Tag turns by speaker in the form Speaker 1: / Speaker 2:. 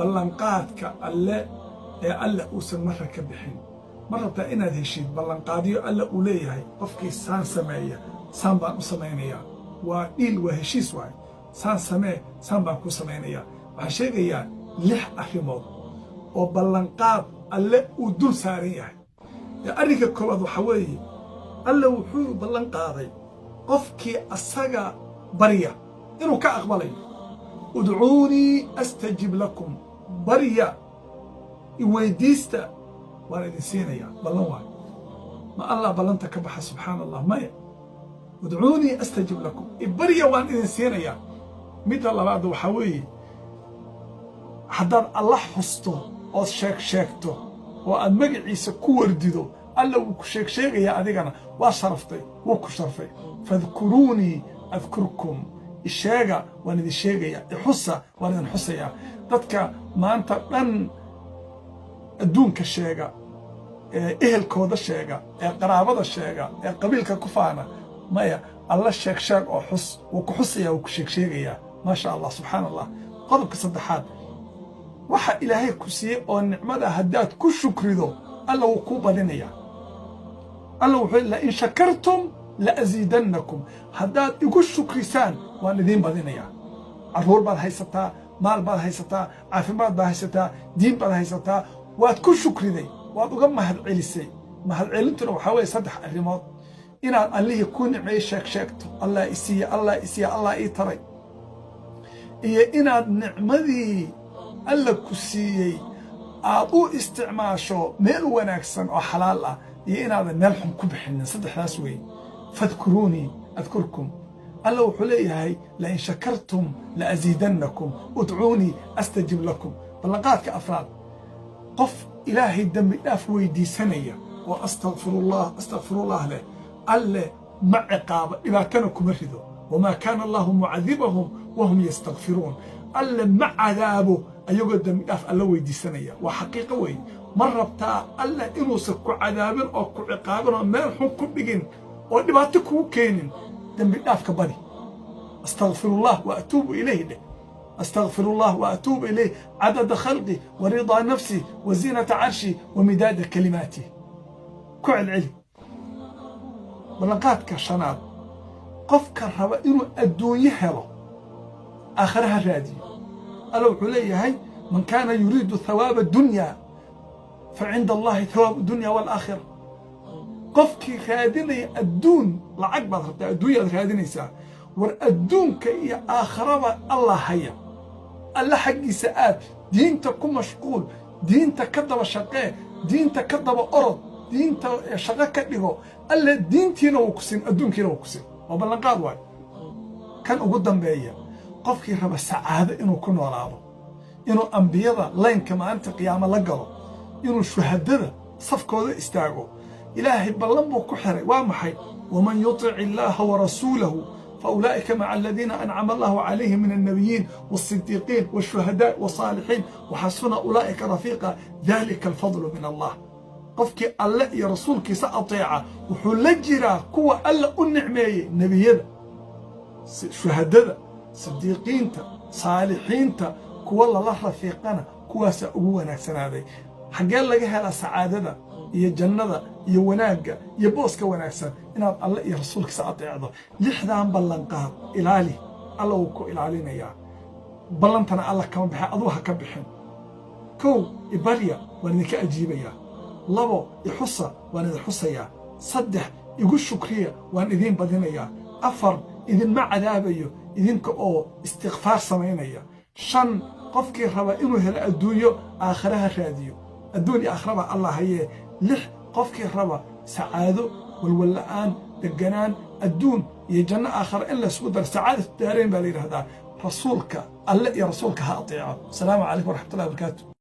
Speaker 1: Ballanqaadka Alle ee Alle uusan marra ka bixin. Ma rabtaa inaad heshid ballanqaadyo Alle uu leeyahay? Qofkii saan sameeya, saan baan u samaynayaa. Waa deal, waa heshiis waay. Saan samee, saan baan kuu samaynayaa. Waxaan sheegayaa lix arrimood oo ballanqaad Alle uu dul saaran yahay. Arrinka koowaad waxaa weeye, Alle wuxuu ballan qaaday qofkii asaga barya inuu ka aqbalayo. "Udcuunii astajib lakum." Barya, iweydiista, waan idin siinayaa. Ballan waayo. Ma Allah ballanta ka baxa? Subxaana Allah, maya. "Udcuunii astajib lakum." Ibarya, waan idin siinayaa. Midda labaad waxaa weeye, haddaad Alla xusto ood sheeg sheegto oo aad magaciisa ku wardido, Alla wuu ku sheeg sheegayaa. Adigana waa sharaftay, wuu ku sharfay. "Fadkuruunii adkurkum." Isheega, waan idin sheegayaa. Ixusa, waan idin xusayaa. Dadka maanta dhan adduunka sheega, ee ehelkooda sheega, ee qaraabada sheega, ee qabiilka ku faana, maya. Alla sheeg sheeg oo xus, wuu ku xusayaa, wuu ku sheeg sheegayaa. Maasha Allah, subxaana Allah. Qodobka saddexaad, waxa Ilaahay ku siiyey oo nicmada haddaad ku shukrido, Alla wuu kuu badinayaa. Alla wuxuu: "La in shakartum la asiidannakum." Haddaad igu shukrisaan, waan idiin badinayaa. Carruur baad haysataa, maal baad haysataa, caafimaad baad haysataa, diin baad haysataa. Waad ku shukriday, waad uga mahad celisay. Mahad celintuna waxaa weeye saddex arrimood: inaad Allihii ku nicmeeyey sheeg sheegto, "Allah isiiya, Allah isiiya, Allah ii taray," iyo inaad nicmadii Alla ku siiyey aad u isticmaasho meel wanaagsan oo xalaal ah, iyo inaadan meel xun ku bixinin. Saddexdaas weeye. "Fadkuruunii adkurkum." Alla wuxuu leeyahay: "La in shakartum la asiidannakum." "Udcuunii astajib lakum." Ballanqaadka afraad, qof Ilaahay dembi dhaaf weydiisanaya oo "Astakfirullah, astakfirullah" leh, Alle ma ciqaabo, dhibaatana kuma rido. "Wamaa kaana Allahu mucadibahum wahum yastakfiruun." Alle ma cadaabo ayagoo dembi dhaaf Alla weydiisanaya. Waa xaqiiqo weeye. Ma rabtaa Alle inuusan ku cadaabin oo ku ciqaabin oo meel xun ku dhigin oo dhibaato kugu keenin? Dembi dhaafka badi. "Astakfirullah wa atuubu ilayh" dheh. "Astakfirullah wa atuubu ilayh cadada khalqi wa ridaa nafsi wa zinata carshi wa midaada kalimaatih." Ku celceli. Ballanqaadka shanaad, qofka raba inuu adduunyo helo, aakhare ha raadiyo. Alla wuxuu leeyahay: "Man kaana yuriidu thawaaba dunya, fa cinda Allahi thawaabu dunya waalaakhira." Qofkii raadinaya adduun, lacag baad rabtaa, adduunyaad raadinaysaa, war adduunka iyo aakharaba Allah haya. Alla xaggiisa aad, diinta ku mashquul, diinta ka daba shaqee, diinta ka daba orod, diinta shaqo ka dhigo. Alle diintiina wuu ku siin, adduunkiina wuu ku siin. Waa ballanqaad waay. Kan ugu dambeeya, qofkii raba sacaado inuu ku noolaado, inuu ambiyada laynka maalinta qiyaamo la galo, inuu shuhadada safkooda istaago, Ilaahay ballan buu ku xiray. Waa maxay? "Waman yutic illaaha warasuulahu faulaa'ika maca aladiina ancama Allahu calayhim min alnabiyiin walsidiiqiin walshuhadaa walsaalixiin waxasuna ulaa'ika rafiiqa, dalika alfadlu min Allah." Qofkii Alle iyo rasuulkiisa ateeca wuxuu la jiraa kuwa Alle u nicmeeyey: nebiyada, shuhadada, sidiiqiinta, saalixiinta. Kuwa lala rafiiqana kuwaasaa ugu wanaagsanaaday. Xaggee laga helaa sacaadada iyo jannada iyo wanaagga iyo booska wanaagsan? Inaad Alle iyo rasuulkiisa adeecdo. Lixdan ballanqaad ilaali, Alla wuu ku ilaalinayaa. Ballantana Alla kama baxe, aduu ha ka bixin. Kow, ibarya, waan idinka ajiibayaa. Labo, ixusa, waan idin xusayaa. Saddex, igu shukriya, waan idiin badinayaa. Afar, idinma cadaabayo idinka oo istikfaar samaynaya. Shan, qofkii raba inuu helo adduunyo, aakhare ha raadiyo. Adduun iyo aakharaba Allah hayee. Lix, qofkii raba sacaado, walwalla'aan, deganaan adduun iyo janno aakhara in laysku daro, sacaadatu daarayn baa la yidhahdaa, rasuulka Alle iyo rasuulka ha ateeco. Asalaamu calaykum waraxmatullahi wabarakaatu.